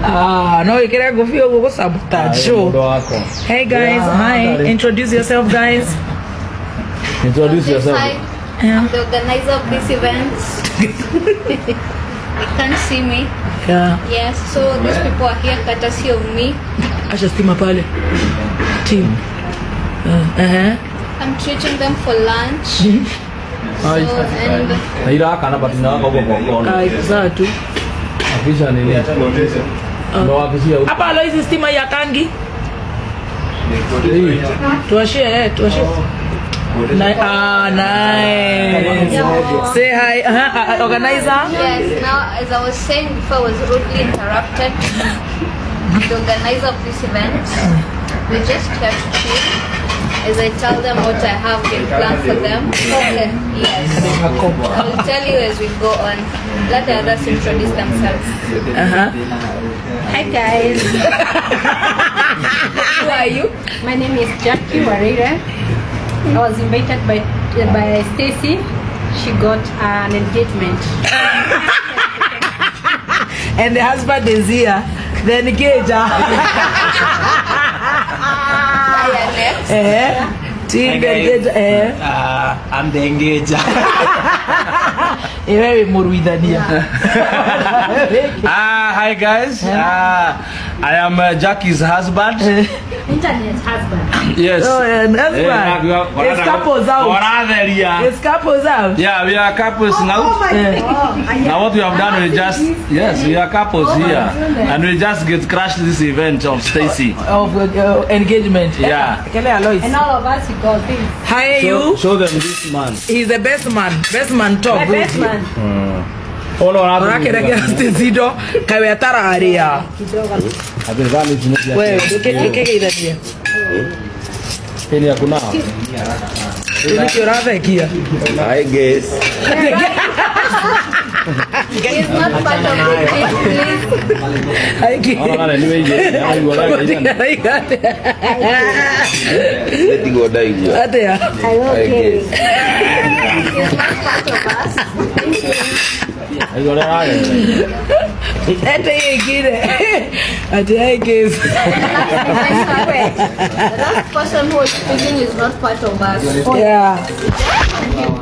Ah, no wikire ngũbia ũguo gũ sabotage show. Mũndũ wakwa. Hey guys, hi. Introduce yourself guys. Introduce yourself. Hi, I'm the organizer of this event. They can't see me. Yeah. Yes, so these people are here courtesy of me. Acha stima pale. Team. Uh-huh. I'm treating them for lunch. So, and Na irakana but inawaka huko kwa kona. Ai, sawa tu. Akisha nini? Ndo akishia huko. Hapa Aloisi stima ya kangi. Hii. Tuwashie, eh, tuwashie. Ah, nice. Say hi. Uh-huh. Organizer. Yes, now as I was saying before, I was rudely interrupted. I'm the organizer of this event. We're just here to chill. As I tell them what I have in plan for them. Okay. Yes. I will tell you as we go on. Let the others introduce themselves. Hi guys, Who are you? My name is Jackie Warira. I was invited by Stacy. She got an engagement. And the husband is here. The engager. Hiya, next. Eh. Team Hi, guys. engager. Eh. I'm the engager. Ewe muruithania. Ah, hi guys. I am Jackie's husband. Internet husband. Yes. Oh, and husband. Eh, It's couples out. Waratheria. It's couples out. Yeah, we are couples now. Eh. Now what we have done, we just, yes, we are couples here, and we just get crashed this event of Stacy. Of engagement. Yeah. Kele Alois. And all of us, we got this. Hi you. Show them this man. He's the best man. Best man talk. My best man. Hold on. Ũrakerekera Stacy ndo kawe atararia. Wewe ndũkĩgeithanie. Hili ya kunawa. Nĩkĩ ũrathekia? Hi guys. He's not part of the team, please. Aiki. Ona nane niwe ije. Nĩtigwo ndaigua. Atĩa? Hi guys. He's not part of us. Aigua rĩa. Ete ingine. Ati hi guys. The last person who was speaking is not part of us. Yeah. Him